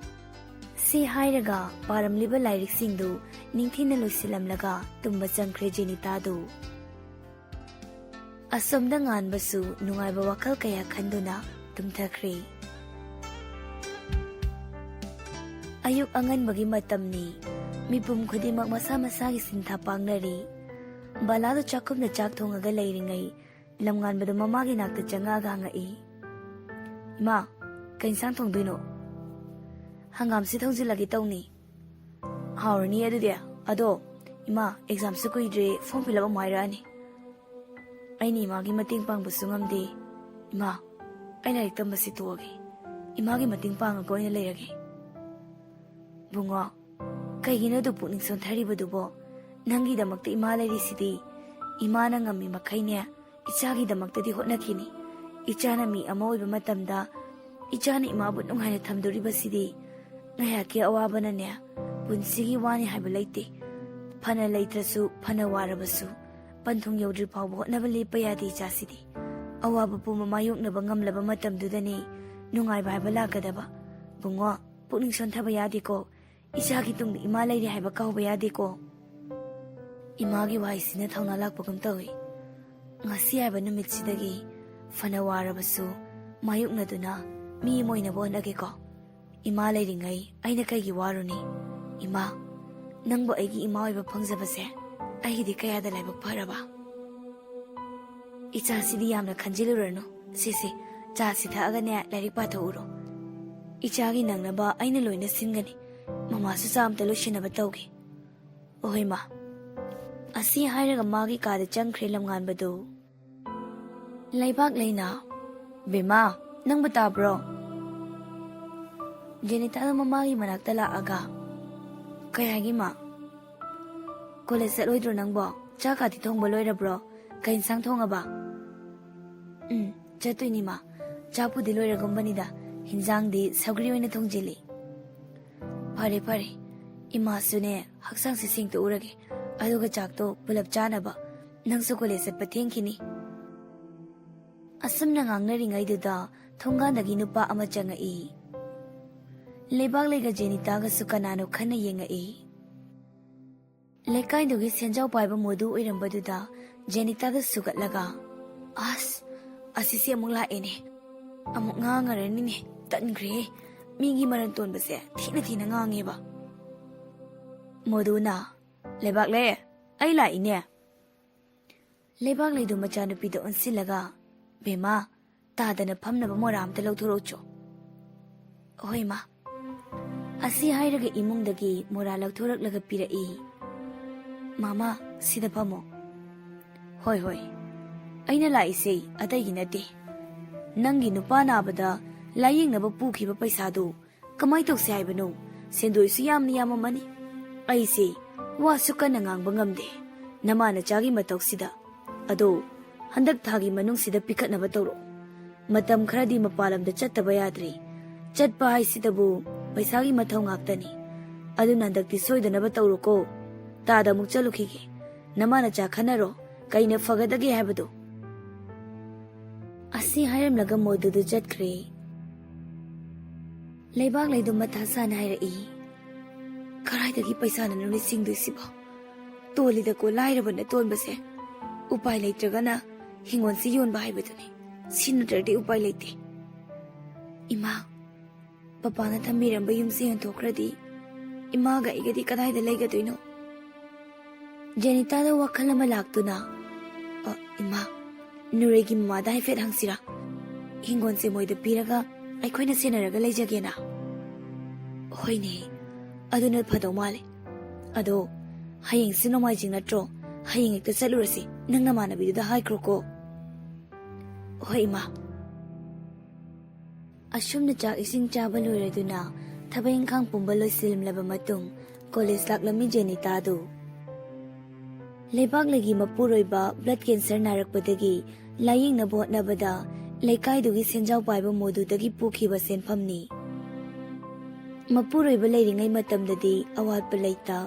ꯁꯤ ꯍꯥꯏꯔꯒ ꯄꯥꯔꯝꯂꯤꯕ ꯂꯥꯏꯔꯤꯛꯁꯤꯡꯗꯨ ꯅꯤꯡꯊꯤꯅ ꯂꯣꯏꯁꯤꯜꯂꯝꯂꯒ ꯇꯨꯝꯕ ꯆꯪꯈ꯭ꯔꯦ ꯖꯦꯅꯤꯇꯥꯗꯨ꯫ ꯑꯁꯣꯝꯗ ꯉꯥꯟꯕꯁꯨ ꯅꯨꯡꯉꯥꯏꯕ ꯋꯥꯈꯜ ꯀꯌꯥ ꯈꯟꯗꯨꯅ ꯇꯨꯝꯊꯈ꯭ꯔꯦ꯫ ꯑꯌꯨꯛ ꯑꯉꯟꯕꯒꯤ ꯃꯇꯝꯅꯤ꯫ ꯃꯤꯄꯨꯝ ꯈꯨꯗꯤꯡꯃꯛ ꯃꯁꯥ ꯃꯁꯥꯒꯤ ꯁꯤꯟꯊꯥ ꯄꯥꯡꯅꯔꯤ꯫ ꯕꯂꯥꯗꯨ ꯆꯥꯛꯈꯨꯝꯗ ꯆꯥꯛ ꯊꯣꯡꯉꯒ ꯂꯩꯔꯤꯉꯩ, ꯂꯝꯉꯥꯟꯕꯗꯨ ꯃꯃꯥꯒꯤ ꯅꯥꯛꯇ ꯆꯪꯉꯛꯑꯒ ꯍꯪꯉꯛꯏ, "ꯏꯃꯥ, ꯀꯩ ꯏꯟꯁꯥꯡ ꯊꯣꯡꯗꯣꯏꯅꯣ?" "ꯍꯪꯒꯥꯝꯁꯤ ꯊꯣꯡꯖꯤꯜꯂꯒꯦ ꯇꯧꯅꯤ꯫" "ꯍꯥꯎꯔꯅꯤ ꯑꯗꯨꯗꯤ꯫ ꯑꯗꯣ, ꯏꯃꯥ, ꯑꯦꯛꯖꯥꯝꯁꯨ ꯀꯨꯏꯗ꯭ꯔꯦ, ꯐꯣꯔꯝ ꯐꯤꯜ ꯑꯞ ꯑꯃꯨꯛ ꯍꯥꯏꯔꯛꯑꯅꯤ꯫ ꯑꯩꯅ ꯏꯃꯥꯒꯤ ꯃꯇꯦꯡ ꯄꯥꯡꯕꯁꯨ ꯉꯝꯗꯦ꯫ ꯏꯃꯥ, ꯑꯩ ꯂꯥꯏꯔꯤꯛ ꯇꯝꯕꯁꯤ ꯇꯣꯛꯑꯒꯦ꯫ ꯏꯃꯥꯒꯤ ꯃꯇꯦꯡ ꯄꯥꯡꯉꯒ ꯑꯣꯏꯅ ꯂꯩꯔꯒꯦ꯫" "ꯕꯨꯡꯉꯣ, ꯀꯩꯒꯤꯅꯣ ꯑꯗꯨ ꯄꯨꯛꯅꯤꯡ ꯁꯣꯟꯊꯔꯤꯕꯗꯨꯕꯣ? ꯅꯪꯒꯤꯗꯃꯛꯇ ꯏꯃꯥ ꯂꯩꯔꯤꯁꯤꯗꯤ꯫ ꯏꯃꯥꯅ ꯉꯝꯃꯤ ꯃꯈꯩꯅꯦ ꯏꯆꯥꯒꯤꯗꯃꯛꯇꯗꯤ ꯍꯣꯠꯅꯈꯤꯅꯤ꯫ ꯏꯆꯥꯅ ꯃꯤ ꯑꯃ ꯑꯣꯏꯕ ꯃꯇꯝꯗ ꯏꯆꯥꯅ ꯏꯃꯥꯕꯨ ꯅꯨꯡꯉꯥꯏꯅ ꯊꯝꯗꯣꯔꯤꯕꯁꯤꯗꯤ꯫ ꯉꯥꯏꯍꯥꯛꯀꯤ ꯑꯋꯥꯕꯅꯅꯦ ꯄꯨꯟꯁꯤꯒꯤ ꯋꯥꯅꯤ ꯍꯥꯏꯕ ꯂꯩꯇꯦ꯫ ꯐꯅ ꯂꯩꯇ꯭ꯔꯁꯨ, ꯐꯅ ꯋꯥꯔꯕꯁꯨ, ꯄꯟꯊꯨꯡ ꯌꯧꯗ꯭ꯔꯤ ꯐꯥꯎꯕ ꯍꯣꯠꯅꯕ ꯂꯦꯞꯄ ꯌꯥꯗꯦ ꯏꯆꯥꯁꯤꯗꯤ꯫ ꯑꯋꯥꯕ ꯄꯨꯝꯕ ꯃꯥꯌꯣꯛꯅꯕ ꯉꯝꯂꯕ ꯃꯇꯝꯗꯨꯗꯅꯤ ꯅꯨꯡꯉꯥꯏꯕ ꯍꯥꯏꯕ ꯂꯥꯛꯀꯗꯕ꯫ ꯕꯨꯡꯉꯣ, ꯄꯨꯛꯅꯤꯡ ꯁꯣꯟꯊꯕ ꯌꯥꯗꯦꯀꯣ꯫ ꯏꯆꯥꯒꯤ ꯇꯨꯡꯗ ꯏꯃꯥ ꯂꯩꯔꯤ ꯍꯥꯏꯕ ꯀꯥꯎꯕ ꯌꯥꯗꯦꯀꯣ꯫ ꯏꯃꯥꯒꯤ ꯋꯥꯍꯩꯁꯤꯅ ꯊꯧꯅꯥ ꯂꯥꯛꯄꯒꯨꯝ ꯇꯧꯏ꯫ ꯉꯁꯤ ꯍꯥꯏꯕ ꯅꯨꯃꯤꯠꯁꯤꯗꯒꯤ ꯐꯅ ꯋꯥꯔꯕꯁꯨ ꯃꯥꯌꯣꯛꯅꯗꯨꯅ ꯃꯤ ꯑꯃ ꯑꯣꯏꯅꯕ ꯍꯣꯠꯅꯒꯦꯀꯣ꯫ ꯏꯃꯥ ꯂꯩꯔꯤꯉꯩ ꯑꯩꯅ ꯀꯩꯒꯤ ꯋꯥꯔꯨꯅꯤ? ꯏꯃꯥ, ꯅꯪꯕꯨ ꯑꯩꯒꯤ ꯏꯃꯥ ꯑꯣꯏꯕ ꯐꯪꯖꯕꯁꯦ ꯑꯩꯒꯤꯗꯤ ꯀꯌꯥꯗ ꯂꯥꯏꯕꯛ ꯐꯔꯕ꯫ ꯏꯆꯥꯁꯤꯗꯤ ꯌꯥꯝꯅ ꯈꯟꯖꯤꯜꯂꯨꯔꯅꯨ꯫ ꯁꯤꯁꯦ, ꯆꯥꯁꯤ ꯊꯛꯑꯒꯅꯦ ꯂꯥꯏꯔꯤꯛ ꯄꯥꯊꯣꯛꯎꯔꯣ꯫ ꯏꯆꯥꯒꯤ ꯅꯪꯅꯕ ꯑꯩꯅ ꯂꯣꯏꯅ ꯁꯤꯟꯒꯅꯤ꯫ ꯃꯃꯥꯁꯨ ꯆꯥ ꯑꯝꯇ ꯂꯣꯏꯁꯤꯟꯅꯕ ꯇꯧꯒꯦ꯫ ꯑꯣꯍꯣꯏ ꯃꯥ꯫ ꯑꯁꯤ ꯍꯥꯏꯔꯒ ꯃꯥꯒꯤ ꯀꯥꯗ ꯆꯪꯈ꯭ꯔꯦ ꯂꯝꯉꯥꯟꯕꯗꯨ꯫ ꯂꯩꯕꯥꯛ ꯂꯩꯅ, "ꯕꯦꯝꯃ, ꯅꯪꯕꯨ ꯇꯥꯕ꯭ꯔꯣ?" ꯖꯦꯅꯤꯇꯥꯗꯣ ꯃꯃꯥꯒꯤ ꯃꯅꯥꯛꯇ ꯂꯥꯛꯑꯒ, "ꯀꯩ ꯍꯥꯏꯒꯦ ꯃꯥ?" "ꯀꯣꯂꯦꯖ ꯆꯠꯂꯣꯏꯗ꯭ꯔꯣ ꯅꯪꯕꯣ? ꯆꯥꯛꯀꯥꯗꯤ ꯊꯣꯡꯕ ꯂꯣꯏꯔꯕ꯭ꯔꯣ? ꯀꯩ ꯏꯟꯁꯥꯡ ꯊꯣꯡꯉꯕ?" "ꯎꯝ, ꯆꯠꯇꯣꯏꯅꯤ ꯃꯥ꯫ ꯆꯥꯛꯄꯨꯗꯤ ꯂꯣꯏꯔꯒꯨꯝꯕꯅꯤꯗ, ꯍꯤꯟꯖꯥꯡꯗꯤ ꯁꯧꯒ꯭ꯔꯤ ꯑꯣꯏꯅ ꯊꯣꯡꯖꯤꯜꯂꯤ꯫" "ꯐꯔꯦ ꯐꯔꯦ, ꯏꯃꯥꯁꯨꯅꯦ ꯍꯛꯆꯥꯡꯁꯦ ꯁꯦꯡꯗꯣꯛꯎꯔꯒꯦ, ꯑꯗꯨꯒ ꯆꯥꯛꯇꯣ ꯄꯨꯂꯞ ꯆꯥꯅꯕ꯫ ꯅꯪꯁꯨ ꯀꯣꯂꯦꯖ ꯆꯠꯄ ꯊꯦꯡꯈꯤꯅꯤ꯫" ꯑꯁꯨꯝꯅ ꯉꯥꯡꯅꯔꯤꯉꯩꯗꯨꯗ ꯊꯣꯡꯒꯥꯟꯗꯒꯤ ꯅꯨꯄꯥ ꯑꯃ ꯆꯪꯉꯛꯏ꯫ ꯂꯩꯕꯥꯛꯂꯩꯒ ꯖꯦꯅꯤꯇꯥꯒꯁꯨ ꯀꯅꯥꯅꯣ ꯈꯟꯅ ꯌꯦꯡꯉꯛꯏ꯫ ꯂꯩꯀꯥꯏꯗꯨꯒꯤ ꯁꯦꯟꯖꯥꯎ ꯄꯥꯏꯕ ꯃꯣꯗꯨ ꯑꯣꯏꯔꯝꯕꯗꯨꯗ ꯖꯦꯅꯤꯇꯥꯗ ꯁꯨꯒꯠꯂꯒ, "ꯑꯁ, ꯑꯁꯤꯁꯦ ꯑꯃꯨꯛ ꯂꯥꯛꯑꯦꯅꯦ꯫ ꯑꯃꯨꯛ ꯉꯥꯡꯉꯔꯅꯤꯅꯦ꯫ ꯇꯟꯈ꯭ꯔꯦꯍꯦ꯫ ꯃꯤꯒꯤ ꯃꯔꯟ ꯇꯣꯟꯕꯁꯦ ꯊꯤꯅ ꯊꯤꯅ ꯉꯥꯡꯉꯦꯕ꯫" ꯃꯣꯗꯨꯅ, "ꯂꯩꯕꯥꯛꯂꯩ, ꯑꯩ ꯂꯥꯛꯏꯅꯦ꯫" ꯂꯩꯕꯥꯛꯂꯩꯗꯨ ꯃꯆꯥꯅꯨꯄꯤꯗ ꯑꯣꯟꯁꯤꯜꯂꯒ, "ꯕꯦꯝꯃ, ꯇꯥꯗꯅ ꯐꯝꯅꯕ ꯃꯣꯔꯥ ꯑꯝꯇ ꯂꯧꯊꯣꯔꯛꯎꯆꯣ꯫" "ꯍꯣꯏ ꯃꯥ꯫" ꯑꯁꯤ ꯍꯥꯏꯔꯒ ꯏꯃꯨꯡꯗꯒꯤ ꯃꯣꯔꯥ ꯂꯧꯊꯣꯔꯛꯂꯒ ꯄꯤꯔꯛꯏ꯫ "ꯃꯥꯃꯥ, ꯁꯤꯗ ꯐꯝꯃꯣ꯫" "ꯍꯣꯏ ꯍꯣꯏ꯫ ꯑꯩꯅ ꯂꯥꯛꯏꯁꯦ ꯑꯇꯩꯒꯤ ꯅꯠꯇꯦ꯫ ꯅꯪꯒꯤ ꯅꯨꯄꯥ ꯅꯥꯕꯗ ꯂꯥꯏꯌꯦꯡꯅꯕ ꯄꯨꯈꯤꯕ ꯄꯩꯁꯥꯗꯨ ꯀꯃꯥꯏ ꯇꯧꯁꯦ ꯍꯥꯏꯕꯅꯣ? ꯁꯦꯟꯗꯣꯏꯁꯨ ꯌꯥꯝꯅ ꯌꯥꯝꯃꯝꯃꯅꯤ꯫ ꯑꯩꯁꯦ ꯋꯥꯁꯨ ꯀꯟꯅ ꯉꯥꯡꯕ ꯉꯝꯗꯦ ꯅꯃꯥ ꯅꯆꯥꯒꯤ ꯃꯇꯧꯁꯤꯗ꯫ ꯑꯗꯣ ꯍꯟꯗꯛ ꯊꯥꯒꯤ ꯃꯅꯨꯡꯁꯤꯗ ꯄꯤꯈꯠꯅꯕ ꯇꯧꯔꯣ꯫ ꯃꯇꯝ ꯈꯔꯗꯤ ꯃꯄꯥꯟ ꯂꯝꯗ ꯆꯠꯇꯕ ꯌꯥꯗ꯭ꯔꯤ꯫ ꯆꯠꯄ ꯍꯥꯏꯁꯤꯗꯕꯨ ꯄꯩꯁꯥꯒꯤ ꯃꯊꯧ ꯉꯥꯛꯇꯅꯤ꯫ ꯑꯗꯨꯅ ꯍꯟꯗꯛꯇꯤ ꯁꯣꯏꯗꯅꯕ ꯇꯧꯔꯣꯀꯣ꯫ ꯇꯥꯗ ꯑꯃꯨꯛ ꯆꯠꯂꯨꯈꯤꯒꯦ꯫ ꯅꯃꯥ ꯅꯆꯥ ꯈꯟꯅꯔꯣ, ꯀꯩꯅ ꯐꯒꯗꯒꯦ ꯍꯥꯏꯕꯗꯣ꯫" ꯑꯁꯤ ꯍꯥꯏꯔꯝꯂꯒ ꯃꯣꯗꯨꯗꯨ ꯆꯠꯈ꯭ꯔꯦ꯫ ꯂꯩꯕꯥꯛ ꯂꯩꯗꯨ ꯃꯊꯥ ꯁꯥꯅ ꯍꯥꯏꯔꯛꯏ꯫ "ꯀꯗꯥꯏꯗꯒꯤ ꯄꯩꯁꯥꯅꯣ ꯅꯪꯅ ꯁꯤꯡꯗꯣꯏꯁꯤꯕꯣ? ꯇꯣꯜꯂꯤꯗꯀꯣ ꯂꯥꯏꯔꯕꯅ ꯇꯣꯟꯕꯁꯦ꯫ ꯎꯄꯥꯏ ꯂꯩꯇ꯭ꯔꯒꯅ ꯍꯤꯡꯒꯣꯜꯁꯤ ꯌꯣꯟꯕ ꯍꯥꯏꯕꯗꯨꯅꯤ꯫ ꯁꯤ ꯅꯠꯇ꯭ꯔꯗꯤ ꯎꯄꯥꯏ ꯂꯩꯇꯦ꯫ ꯏꯃꯥ, ꯄꯄꯥꯅ ꯊꯝꯕꯤꯔꯝꯕ ꯌꯨꯝꯁꯦ ꯌꯣꯟꯊꯣꯛꯈ꯭ꯔꯗꯤ ꯏꯃꯥꯒ ꯑꯩꯒꯗꯤ ꯀꯗꯥꯏꯗ ꯂꯩꯒꯗꯣꯏꯅꯣ?" ꯖꯦꯅꯤꯇꯥꯗ ꯋꯥꯈꯜ ꯑꯃ ꯂꯥꯛꯇꯨꯅ, "ꯑ, ꯏꯃꯥ, ꯅꯨꯔꯩꯒꯤ ꯃꯃꯥꯗ ꯍꯥꯏꯐꯦꯠ ꯍꯪꯁꯤꯔꯥ? ꯍꯤꯡꯒꯣꯜꯁꯦ ꯃꯣꯏꯗ ꯄꯤꯔꯒ ꯑꯩꯈꯣꯏꯅ ꯁꯦꯟꯅꯔꯒ ꯂꯩꯖꯒꯦꯅ?" "ꯍꯣꯏꯅꯦ, ꯑꯗꯨꯅ ꯐꯗꯧ ꯃꯥꯜꯂꯦ꯫ ꯑꯗꯣ ꯍꯌꯦꯡꯁꯤ ꯅꯣꯡꯃꯥꯏꯖꯤꯡ ꯅꯠꯇ꯭ꯔꯣ? ꯍꯌꯦꯡ ꯍꯦꯛꯇ ꯆꯠꯂꯨꯔꯁꯤ꯫ ꯅꯪ ꯅꯃꯥꯟꯅꯕꯤꯗꯨꯗ ꯍꯥꯏꯈ꯭ꯔꯣꯀꯣ꯫" "ꯍꯣꯏ, ꯏꯃꯥ꯫" ꯑꯁꯨꯝꯅ ꯆꯥꯛ ꯏꯁꯤꯡ ꯆꯥꯕ ꯂꯣꯏꯔꯗꯨꯅ ꯊꯕꯛ ꯏꯪꯈꯥꯡ ꯄꯨꯝꯕ ꯂꯣꯏꯁꯤꯜꯂꯝꯂꯕ ꯃꯇꯨꯡ ꯀꯣꯂꯦꯖ ꯂꯥꯛꯂꯝꯃꯤ ꯖꯦꯅꯤꯇꯥꯗꯨ꯫ ꯂꯩꯕꯥꯛ ꯂꯩꯒꯤ ꯃꯄꯨꯔꯣꯏꯕ ꯕ꯭ꯂꯗ ꯀꯦꯟꯁꯔ ꯅꯥꯔꯛꯄꯗꯒꯤ ꯂꯥꯌꯦꯡꯅꯕ ꯍꯣꯠꯅꯕꯗ ꯂꯩꯀꯥꯏꯗꯨꯒꯤ ꯁꯦꯟꯖꯥꯎ ꯄꯥꯏꯕ ꯃꯣꯗꯨꯗꯒꯤ ꯄꯨꯈꯤꯕ ꯁꯦꯟꯐꯝꯅꯤ꯫ ꯃꯄꯨꯔꯣꯏꯕ ꯂꯩꯔꯤꯉꯩ ꯃꯇꯝꯗꯗꯤ ꯑꯋꯥꯠꯄ ꯂꯩꯇ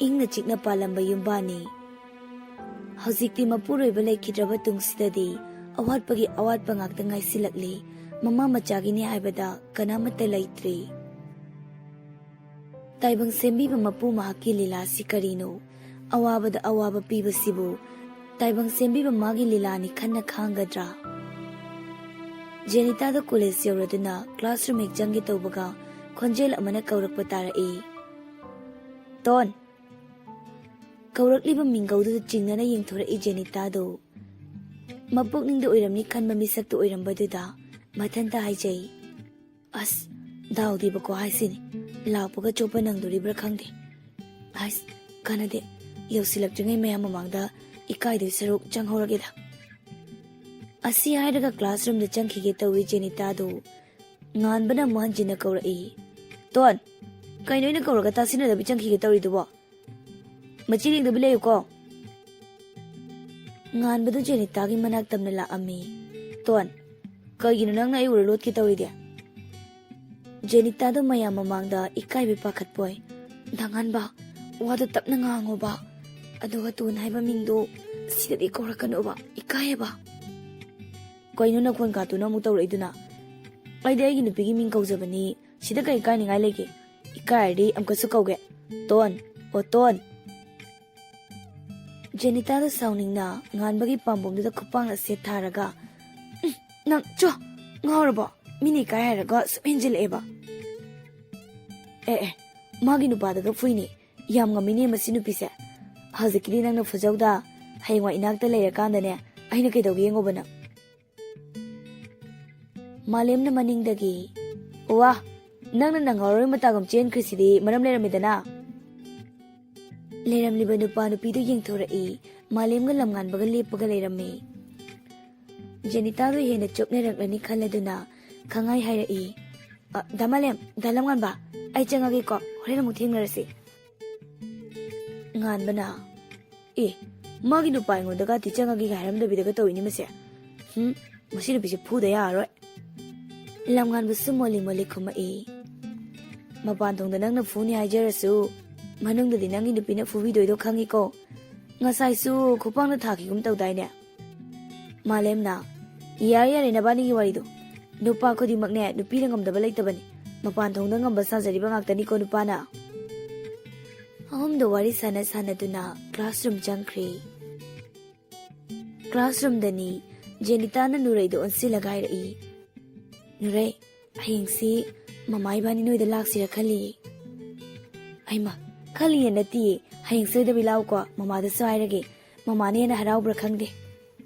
ꯏꯪꯅ ꯆꯤꯛꯅ ꯄꯥꯜꯂꯝꯕ ꯌꯨꯝꯕꯥꯅꯤ꯫ ꯍꯧꯖꯤꯛꯇꯤ ꯃꯄꯨꯔꯣꯏꯕ ꯂꯩꯈꯤꯗ꯭ꯔꯕ ꯇꯨꯡꯁꯤꯗꯗꯤ ꯑꯋꯥꯠꯄꯒꯤ ꯑꯋꯥꯠꯄ ꯉꯥꯛꯇ ꯉꯥꯏꯁꯤꯜꯂꯛꯂꯤ꯫ ꯃꯃꯥ ꯃꯆꯥꯒꯤꯅꯤ ꯍꯥꯏꯕꯗ ꯀꯅꯥꯃꯠꯇ ꯂꯩꯇ꯭ꯔꯤ꯫ ꯇꯥꯏꯕꯪ ꯁꯦꯝꯕꯤꯕ ꯃꯄꯨ ꯃꯍꯥꯛꯀꯤ ꯂꯤꯂꯥꯁꯤ ꯀꯔꯤꯅꯣ? ꯑꯋꯥꯕꯗ ꯑꯋꯥꯕ ꯄꯤꯕꯁꯤꯕꯨ ꯇꯥꯏꯕꯪ ꯁꯦꯝꯕꯤꯕ ꯃꯥꯒꯤ ꯂꯤꯂꯥꯅꯤ ꯈꯟꯅ ꯈꯥꯡꯒꯗ꯭ꯔꯥ? ꯖꯦꯅꯤꯇꯥꯗ ꯀꯣꯂꯦꯖ ꯌꯧꯔꯗꯨꯅ ꯀ꯭ꯂꯥꯁꯔꯨꯝ ꯍꯦꯛ ꯆꯪꯒꯦ ꯇꯧꯕꯒ ꯈꯣꯟꯖꯦꯜ ꯑꯃꯅ ꯀꯧꯔꯛꯄ ꯇꯥꯔꯛꯏ꯫ "ꯇꯣꯟ!" ꯀꯧꯔꯛꯂꯤꯕ ꯃꯤꯡꯒꯧꯗꯨꯗ ꯆꯤꯡꯅꯅ ꯌꯦꯡꯊꯣꯔꯛꯏ ꯖꯦꯅꯤꯇꯥꯗꯨ꯫ ꯃꯄꯨꯛꯅꯤꯡꯗ ꯑꯣꯏꯔꯝꯅꯤ ꯈꯟꯕ ꯃꯤꯁꯛꯇꯨ ꯑꯣꯏꯔꯝꯕꯗꯨꯗ ꯃꯊꯟꯇ ꯍꯥꯏꯖꯩ, "ꯑꯁ, ꯗꯥꯎꯗꯤꯕꯀꯣ ꯍꯥꯏꯁꯤꯅꯤ, ꯂꯥꯛꯄꯒ ꯆꯣꯞꯄ ꯅꯪꯗꯣꯔꯤꯕ꯭ꯔꯥ ꯈꯪꯗꯦ꯫ ꯑꯁ, ꯀꯥꯟꯅꯗꯦ, ꯌꯧꯁꯤꯜꯂꯛꯇ꯭ꯔꯤꯉꯩ ꯃꯌꯥꯝ ꯃꯃꯥꯡꯗ ꯏꯀꯥꯏꯗꯣꯏ ꯁꯔꯨꯛ ꯆꯪꯍꯧꯔꯒꯦꯗ꯫" ꯑꯁꯤ ꯍꯥꯏꯔꯒ ꯀ꯭ꯂꯥꯁꯔꯨꯝꯗ ꯆꯪꯈꯤꯒꯦ ꯇꯧꯏ ꯖꯦꯅꯤꯇꯥꯗꯨ꯫ ꯉꯥꯟꯕꯅ ꯑꯃꯨꯛ ꯍꯟꯖꯤꯟꯅ ꯀꯧꯔꯛꯏ, "ꯇꯣꯟ, ꯀꯩꯅꯣ ꯑꯩꯅ ꯀꯧꯔꯒ ꯇꯥꯁꯤꯟꯅꯗꯕꯤ ꯆꯪꯈꯤꯒꯦ ꯇꯧꯔꯤꯗꯨꯕꯣ? ꯃꯆꯤ ꯂꯦꯡꯗꯕꯤ ꯂꯩꯌꯨꯀꯣ꯫" ꯉꯥꯟꯕꯗꯨ ꯖꯦꯅꯤꯇꯥꯒꯤ ꯃꯅꯥꯛ ꯇꯝꯅ ꯂꯥꯛꯑꯝꯃꯤ꯫ "ꯇꯣꯟ, ꯀꯩꯒꯤꯅꯣ ꯅꯪꯅ ꯑꯩ ꯎꯔ ꯂꯣꯠꯀꯦ ꯇꯧꯔꯤꯗꯤ?" ꯖꯦꯅꯤꯇꯥꯗꯣ ꯃꯌꯥꯝ ꯃꯃꯥꯡꯗ ꯏꯀꯥꯏꯕ ꯄꯥꯈꯠꯄꯣꯏ, "ꯗꯥ ꯉꯥꯟꯕ, ꯋꯥꯗꯣ ꯇꯞꯅ ꯉꯥꯡꯉꯣꯕ, ꯑꯗꯨꯒ ꯇꯣꯟ ꯍꯥꯏꯕ ꯃꯤꯡꯗꯣ ꯁꯤꯗꯗꯤ ꯀꯧꯔꯛꯀꯅꯣꯕ, ꯏꯀꯥꯏꯌꯦꯕ꯫" "ꯀꯩꯅꯣ ꯅꯈꯣꯟ ꯀꯥꯇꯨꯅ ꯑꯃꯨꯛ ꯇꯧꯔꯛꯏꯗꯨꯅ? ꯑꯩꯗꯤ ꯑꯩꯒꯤ ꯅꯨꯄꯤꯒꯤ ꯃꯤꯡ ꯀꯧꯖꯕꯅꯤ, ꯁꯤꯗ ꯀꯩ ꯏꯀꯥꯏꯅꯤꯡꯉꯥꯏ ꯂꯩꯒꯦ? ꯏꯀꯥꯏꯔꯗꯤ ꯑꯃꯨꯛꯀꯁꯨ ꯀꯧꯒꯦ꯫ ꯇꯣꯟ, ꯑꯣ ꯇꯣꯟ꯫ ꯖꯦꯅꯤꯇꯥꯗ ꯁꯥꯎꯅꯤꯡꯅ ꯉꯥꯟꯕꯒꯤ ꯄꯥꯝꯕꯣꯝꯗꯨꯗ ꯈꯨꯄꯥꯛꯅ ꯁꯦꯠ ꯊꯥꯔꯒ, "ꯎꯝ, ꯅꯪ ꯆꯣ, ꯉꯥꯎꯔꯕꯣ? ꯃꯤꯅ ꯏꯀꯥꯏ ꯍꯥꯏꯔꯒ ꯁꯨꯝ ꯍꯦꯟꯖꯤꯜꯂꯛꯑꯦꯕ꯫ ꯑꯦ ꯑꯦ, ꯃꯥꯒꯤ ꯅꯨꯄꯥꯗꯒ ꯐꯨꯏꯅꯦ꯫ ꯌꯥꯝ ꯉꯝꯃꯤꯅꯦ ꯃꯁꯤ ꯅꯨꯄꯤꯁꯦ꯫ ꯍꯧꯖꯤꯛꯀꯤꯗꯤ ꯅꯪꯅ ꯐꯨꯖꯧꯗ, ꯍꯌꯦꯡꯋꯥꯏ ꯏꯅꯥꯛꯇ ꯂꯩꯔꯀꯥꯟꯗꯅꯦ ꯑꯩꯅ ꯀꯩꯗꯧꯒꯦ ꯌꯦꯡꯉꯣꯕ ꯅꯪ꯫" ꯃꯥꯂꯦꯝꯅ ꯃꯅꯤꯡꯗꯒꯤ, "ꯋꯥ, ꯅꯪꯅ ꯅꯪꯍꯧꯔꯣꯏ ꯃꯇꯥꯒꯨꯝ ꯆꯦꯟꯈ꯭ꯔꯤꯁꯤꯗꯤ ꯃꯔꯝ ꯂꯩꯔꯝꯃꯤꯗꯅ?" ꯂꯩꯔꯝꯂꯤꯕ ꯅꯨꯄꯥ ꯅꯨꯄꯤꯗꯨ ꯌꯦꯡꯊꯣꯔꯛꯏ꯫ ꯃꯥꯂꯦꯝꯒ ꯂꯝꯉꯥꯟꯕꯒ ꯂꯦꯞꯄꯒ ꯂꯩꯔꯝꯃꯤ꯫ ꯖꯦꯅꯤꯇꯥꯗꯣ ꯍꯦꯟꯅ ꯆꯣꯞꯅꯔꯛꯂꯅꯤ ꯈꯜꯂꯗꯨꯅ ꯈꯪꯉꯥꯏ ꯍꯥꯏꯔꯛꯏ, "ꯑ, ꯗꯥ ꯃꯥꯂꯦꯝ, ꯗꯥ ꯂꯝꯉꯥꯟꯕ, ꯑꯩ ꯆꯪꯉꯒꯦꯀꯣ, ꯍꯣꯔꯦꯟ ꯑꯃꯨꯛ ꯊꯦꯡꯅꯔꯁꯤ꯫" ꯉꯥꯟꯕꯅ, "ꯑꯦ, ꯃꯥꯒꯤ ꯅꯨꯄꯥ ꯑꯩꯉꯣꯟꯗꯒꯗꯤ ꯆꯪꯉꯒꯦꯒ ꯍꯥꯏꯔꯝꯗꯕꯤꯗꯒ ꯇꯧꯏꯅꯤ ꯃꯁꯦ꯫ ꯍꯨꯝ, ꯃꯁꯤ ꯅꯨꯄꯤꯁꯦ ꯐꯨꯗ ꯌꯥꯔꯔꯣꯏ꯫" ꯂꯝꯉꯥꯟꯕꯁꯨ ꯃꯣꯜꯂꯤ ꯃꯣꯜꯂꯤ ꯈꯨꯝꯃꯛꯏ, "ꯃꯄꯥꯟ ꯊꯣꯡꯗ ꯅꯪꯅ ꯐꯨꯅꯤ ꯍꯥꯏꯖꯔꯁꯨ, ꯃꯅꯨꯡꯗꯗꯤ ꯅꯪꯒꯤ ꯅꯨꯄꯤꯅ ꯐꯨꯕꯤꯗꯣꯏꯗꯣ ꯈꯪꯉꯤꯀꯣ꯫ ꯉꯁꯥꯏꯁꯨ ꯈꯨꯄꯥꯛꯅ ꯊꯥꯈꯤꯒꯨꯝ ꯇꯧꯗꯥꯏꯅꯦ?" ꯃꯥꯂꯦꯝꯅ, "ꯌꯥꯔꯦ ꯌꯥꯔꯦ, ꯅꯕꯥꯅꯤꯒꯤ ꯋꯥꯔꯤꯗꯣ꯫ ꯅꯨꯄꯥ ꯈꯨꯗꯤꯡꯃꯛꯅꯦ, ꯅꯨꯄꯤꯅ ꯉꯝꯗꯕ ꯂꯩꯇꯕꯅꯤ꯫ ꯃꯄꯥꯟ ꯊꯣꯡꯗ ꯉꯝꯕ ꯁꯥꯖꯔꯤꯕ ꯉꯥꯛꯇꯅꯤꯀꯣ ꯅꯨꯄꯥꯅ꯫" ꯑꯍꯨꯝꯗꯣ ꯋꯥꯔꯤ ꯁꯥꯟꯅ ꯁꯥꯟꯅꯗꯨꯅ classroom ꯆꯪꯈ꯭ꯔꯦ꯫ Classroomꯗꯅꯤ ꯖꯦꯅꯤꯇꯥꯅ ꯅꯨꯔꯩꯗ ꯑꯣꯟꯁꯤꯜꯂꯒ ꯍꯥꯏꯔꯛꯏ, "ꯅꯨꯔꯩ, ꯍꯌꯦꯡꯁꯤ ꯃꯃꯥ ꯏꯕꯥꯅꯤ ꯅꯣꯏꯗ ꯂꯥꯛꯁꯤꯔ ꯈꯜꯂꯤꯌꯦ꯫" "ꯍꯩꯃ, ꯈꯜꯂꯤꯌꯦ ꯅꯠꯇꯤꯌꯦ, ꯍꯌꯦꯡ ꯁꯣꯏꯗꯕꯤ ꯂꯥꯛꯎꯀꯣ, ꯃꯃꯥꯗꯁꯨ ꯍꯥꯏꯔꯒꯦ, ꯃꯃꯥꯅ ꯍꯦꯟꯅ ꯍꯔꯥꯎꯕ꯭ꯔꯥ ꯈꯪꯗꯦ꯫"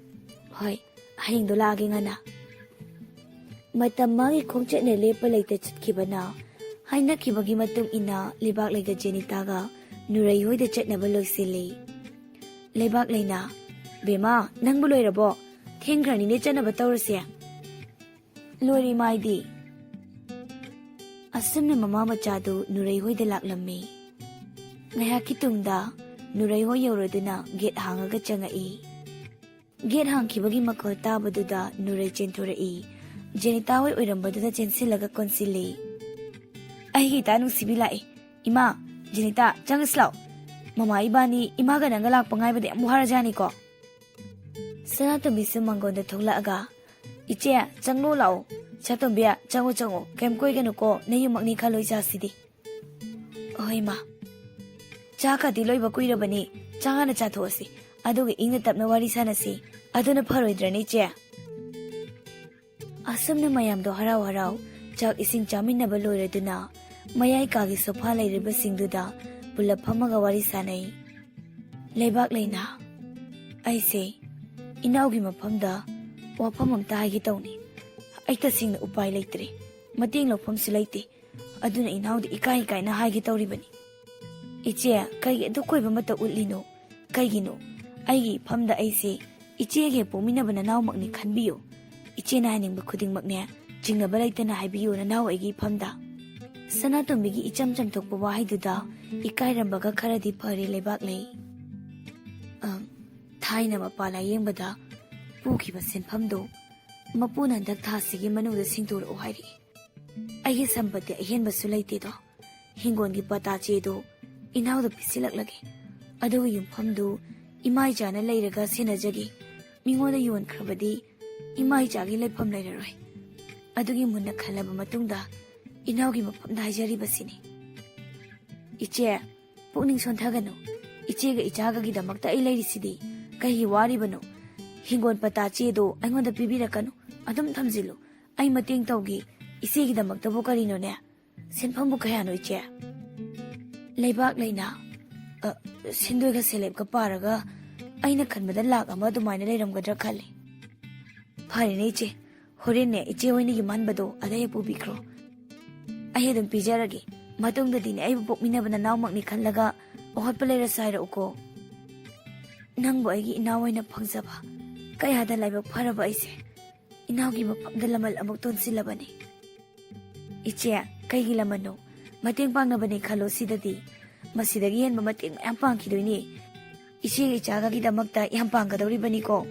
"ꯍꯣꯏ, ꯍꯌꯦꯡꯗꯣ ꯂꯥꯛꯑꯒꯦ ꯉꯟꯅ꯫" ꯃꯇꯝ ꯃꯥꯒꯤ ꯈꯣꯡꯆꯠꯅ ꯂꯦꯞꯄ ꯂꯩꯇ ꯆꯠꯈꯤꯕꯅ, ꯍꯥꯏꯅꯈꯤꯕꯒꯤ ꯃꯇꯨꯡ ꯏꯟꯅ ꯂꯩꯕꯥꯛꯂꯩꯒ ꯖꯦꯅꯤꯇꯥꯒ ꯅꯨꯔꯩ ꯍꯣꯏꯗ ꯆꯠꯅꯕ ꯂꯣꯏꯁꯤꯜꯂꯤ꯫ ꯂꯩꯕꯥꯛꯂꯩꯅ, "ꯕꯦꯝꯃ, ꯅꯪꯕꯨ ꯂꯣꯏꯔꯕꯣ? ꯊꯦꯡꯈ꯭ꯔꯅꯤꯅꯦ, ꯆꯠꯅꯕ ꯇꯧꯔꯁꯦ꯫" "ꯂꯣꯏꯔꯦ ꯏꯃꯥ ꯑꯩꯗꯤ꯫" ꯑꯁꯨꯝꯅ ꯃꯃꯥ ꯃꯆꯥꯗꯨ ꯅꯨꯔꯩ ꯍꯣꯏꯗ ꯂꯥꯛꯂꯝꯃꯤ꯫ ꯉꯥꯏꯍꯥꯛꯀꯤ ꯇꯨꯡꯗ ꯅꯨꯔꯩ ꯍꯣꯏ ꯌꯧꯔꯗꯨꯅ gate ꯍꯥꯡꯉꯒ ꯆꯪꯉꯛꯏ꯫ Gate ꯍꯥꯡꯈꯤꯕꯒꯤ ꯃꯈꯣꯜ ꯇꯥꯕꯗꯨꯗ ꯅꯨꯔꯩ ꯆꯦꯟꯊꯣꯔꯛꯏ꯫ ꯖꯦꯅꯤꯇꯥ ꯍꯣꯏ ꯑꯣꯏꯔꯝꯕꯗꯨꯗ ꯆꯦꯟꯁꯤꯜꯂꯒ ꯀꯣꯟꯁꯤꯜꯂꯤ꯫ "ꯑꯩꯒꯤ ꯏꯇꯥ ꯅꯨꯡꯁꯤꯕꯤ ꯂꯥꯛꯑꯦ꯫ ꯏꯃꯥ, ꯖꯦꯅꯤꯇꯥ, ꯆꯪꯉꯁꯤ ꯂꯥꯛꯑꯣ꯫ ꯃꯃꯥ ꯏꯕꯥꯅꯤ ꯏꯃꯥꯒ ꯅꯪꯒ ꯂꯥꯛꯄ ꯉꯥꯏꯕꯗ ꯌꯥꯝ ꯋꯥꯔꯖꯥꯅꯤꯀꯣ꯫" ꯁꯅꯥꯇꯣꯝꯕꯤꯁꯨ ꯃꯥꯡꯒꯣꯟꯗ ꯊꯣꯛꯂꯛꯑꯒ, "ꯏꯆꯦ, ꯆꯪꯂꯣ ꯂꯥꯛꯑꯣ꯫ ꯁꯅꯥꯇꯣꯝꯕꯤ, ꯆꯪꯉꯣ, ꯆꯪꯉꯣ, ꯀꯩꯝ ꯀꯣꯏꯒꯅꯨꯀꯣ, ꯅꯌꯨꯝꯃꯛꯅꯤ ꯈꯜꯂꯣ ꯏꯆꯥꯁꯤꯗꯤ꯫ ꯍꯣꯏ, ꯃꯥ꯫ ꯆꯥꯛꯀꯗꯤ ꯂꯣꯏꯕ ꯀꯨꯏꯔꯕꯅꯤ, ꯆꯥꯛ ꯍꯥꯟꯅ ꯆꯥꯊꯣꯛꯑꯁꯤ, ꯑꯗꯨꯒ ꯏꯪꯅ ꯇꯞꯅ ꯋꯥꯔꯤ ꯁꯥꯟꯅꯁꯤ꯫ ꯑꯗꯨꯅ ꯐꯔꯣꯏꯗ꯭ꯔꯅꯤ, ꯏꯆꯦ? ꯑꯁꯨꯝꯅ ꯃꯌꯥꯝꯗꯣ ꯍꯔꯥꯎ ꯍꯔꯥꯎ ꯆꯥꯛ ꯏꯁꯤꯡ ꯆꯥꯃꯤꯟꯅꯕ ꯂꯣꯏꯔꯗꯨꯅ ꯃꯌꯥꯏ ꯀꯥꯒꯤ ꯁꯣꯐꯥ ꯂꯩꯔꯤꯕꯁꯤꯡꯗꯨꯗ ꯄꯨꯂꯞ ꯐꯝꯃꯒ ꯋꯥꯔꯤ ꯁꯥꯟꯅꯩ꯫ ꯂꯩꯕꯥꯛ ꯂꯩꯅꯥ, ꯑꯩꯁꯦ ꯏꯅꯥꯎꯒꯤ ꯃꯐꯝꯗ ꯋꯥꯐꯝ ꯑꯝꯇ ꯍꯥꯏꯒꯦ ꯇꯧꯅꯤ꯫ ꯑꯩ ꯇꯁꯦꯡꯅ ꯎꯄꯥꯏ ꯂꯩꯇ꯭ꯔꯦ, ꯃꯇꯦꯡ ꯂꯧꯐꯝꯁꯨ ꯂꯩꯇꯦ꯫ ꯑꯗꯨꯅ ꯏꯅꯥꯎꯗ ꯏꯀꯥꯏ ꯏꯀꯥꯏꯅ ꯍꯥꯏꯒꯦ ꯇꯧꯔꯤꯕꯅꯤ꯫ ꯏꯆꯦ, ꯀꯩꯒꯤ ꯑꯗꯨꯛ ꯀꯣꯏꯕ ꯃꯇꯧ ꯎꯠꯂꯤꯅꯣ? ꯀꯩꯒꯤꯅꯣ? ꯑꯩꯒꯤ ꯏꯐꯝꯗ ꯑꯩꯁꯦ ꯏꯆꯦꯒ ꯄꯣꯛꯃꯤꯟꯅꯕ ꯅꯅꯥꯎꯃꯛꯅꯤ ꯈꯟꯕꯤꯌꯨ꯫ ꯏꯆꯦꯅ ꯍꯥꯏꯅꯤꯡꯕ ꯈꯨꯗꯤꯡꯃꯛꯅꯦ, ꯆꯤꯡꯅꯕ ꯂꯩꯇꯅ ꯍꯥꯏꯕꯤꯌꯨ ꯅꯅꯥꯎ ꯑꯩꯒꯤ ꯏꯐꯝꯗ꯫ ꯁꯅꯥꯇꯣꯝꯕꯤꯒꯤ ꯏꯆꯝ ꯆꯝꯊꯣꯛꯄ ꯋꯥꯍꯩꯗꯨꯗ ꯏꯀꯥꯏꯔꯝꯕꯒ ꯈꯔꯗꯤ ꯐꯔꯦ ꯂꯩꯕꯥꯛ ꯂꯩ꯫ ꯑꯪ, ꯊꯥꯏꯅ ꯃꯄꯥ ꯂꯥꯌꯦꯡꯕꯗ ꯄꯨꯈꯤꯕ ꯁꯦꯟꯐꯝꯗꯣ ꯃꯄꯨꯅ ꯍꯟꯗꯛ ꯊꯥꯁꯤꯒꯤ ꯃꯅꯨꯡꯗ ꯁꯤꯡꯗꯣꯔꯛꯑꯣ ꯍꯥꯏꯔꯛꯏ꯫ ꯑꯩꯒꯤ ꯁꯝꯄꯇꯤ ꯑꯍꯦꯟꯕꯁꯨ ꯂꯩꯇꯦꯗꯣ꯫ ꯍꯤꯡꯒꯣꯜꯒꯤ ꯄꯇꯥ ꯆꯦꯗꯣ ꯏꯅꯥꯎꯗ ꯄꯤꯁꯤꯜꯂꯛꯂꯒꯦ꯫ ꯑꯗꯨꯒ ꯌꯨꯝꯐꯝꯗꯨ ꯏꯃꯥ ꯏꯆꯥꯅ ꯂꯩꯔꯒ ꯁꯦꯟꯅꯖꯒꯦ꯫ ꯃꯤꯉꯣꯟꯗ ꯌꯣꯟꯈ꯭ꯔꯕꯗꯤ ꯏꯃꯥ ꯏꯆꯥꯒꯤ ꯂꯩꯐꯝ ꯂꯩꯔꯔꯣꯏ꯫ ꯑꯗꯨꯒꯤ ꯃꯨꯟꯅ ꯈꯜꯂꯕ ꯃꯇꯨꯡꯗ ꯏꯅꯥꯎꯒꯤ ꯃꯐꯝꯗ ꯍꯥꯏꯖꯔꯤꯕꯁꯤꯅꯤ꯫ ꯏꯆꯦ, ꯄꯨꯛꯅꯤꯡ ꯁꯣꯟꯊꯒꯅꯨ꯫ ꯏꯆꯦꯒ ꯏꯆꯥꯒꯒꯤꯗꯃꯛꯇ ꯑꯩ ꯂꯩꯔꯤꯁꯤꯗꯤ꯫ ꯀꯩꯒꯤ ꯋꯥꯔꯤꯕꯅꯣ? ꯍꯤꯡꯒꯣꯜ ꯄꯇꯥ ꯆꯦꯗꯣ ꯑꯩꯉꯣꯟꯗ ꯄꯤꯕꯤꯔꯛꯀꯅꯨ꯫ ꯑꯗꯨꯝ ꯊꯝꯖꯤꯜꯂꯨ꯫ ꯑꯩ ꯃꯇꯦꯡ ꯇꯧꯒꯦ꯫ ꯏꯆꯦꯒꯤꯗꯃꯛꯇꯕꯨ ꯀꯔꯤꯅꯣꯅꯦ? ꯁꯦꯟꯐꯝꯕꯨ ꯀꯌꯥꯅꯣ, ꯏꯆꯦ? ꯂꯩꯕꯥꯛ ꯂꯩꯅꯥ, ꯑ, ꯁꯦꯟꯗꯣꯏꯒ ꯁꯦꯂꯦꯞꯀ ꯄꯥꯔꯒ ꯑꯩꯅ ꯈꯟꯕꯗ ꯂꯥꯛ ꯑꯃ ꯑꯗꯨꯃꯥꯏꯅ ꯂꯩꯔꯝꯒꯗ꯭ꯔꯥ ꯈꯜꯂꯤ꯫ ꯐꯔꯦꯅꯦ, ꯏꯆꯦ꯫ ꯍꯣꯔꯦꯟꯅꯦ, ꯏꯆꯦ ꯍꯣꯏꯅ ꯌꯨꯝ ꯍꯟꯕꯗꯣ ꯑꯗꯩ ꯍꯦꯛ ꯄꯨꯕꯤꯈ꯭ꯔꯣ꯫ ꯑꯩ ꯑꯗꯨꯝ ꯄꯤꯖꯔꯒꯦ꯫ ꯃꯇꯨꯡꯗꯗꯤꯅꯦ, ꯑꯩꯕꯨ ꯄꯣꯛꯃꯤꯟꯅꯕ ꯅꯅꯥꯎꯃꯛꯅꯤ ꯈꯜꯂꯒ ꯑꯋꯥꯠꯄ ꯂꯩꯔꯁꯨ ꯍꯥꯏꯔꯛꯎꯀꯣ꯫ ꯅꯪꯕꯨ ꯑꯩꯒꯤ ꯏꯅꯥꯎ ꯑꯣꯏꯅ ꯐꯪꯖꯕ꯫ ꯀꯌꯥꯗ ꯂꯥꯏꯕꯛ ꯐꯔꯕ ꯑꯩꯁꯦ꯫ ꯏꯅꯥꯎꯒꯤ ꯃꯐꯝꯗ ꯂꯃꯜ ꯑꯃꯨꯛ ꯇꯣꯟꯁꯤꯜꯂꯕꯅꯤ꯫ ꯏꯆꯦ, ꯀꯩꯒꯤ ꯂꯃꯟꯅꯣ? ꯃꯇꯦꯡ ꯄꯥꯡꯅꯕꯅꯦ ꯈꯜꯂꯣ ꯁꯤꯗꯗꯤ꯫ ꯃꯁꯤꯗꯒꯤ ꯍꯦꯟꯕ ꯃꯇꯦꯡ ꯃꯌꯥꯝ ꯄꯥꯡꯈꯤꯗꯣꯏꯅꯦ꯫ ꯏꯆꯦꯒ ꯏꯆꯥꯒꯒꯤꯗꯃꯛꯇ ꯌꯥꯝ ꯄꯥꯡꯒꯗꯧꯔꯤꯕꯅꯤꯀꯣ꯫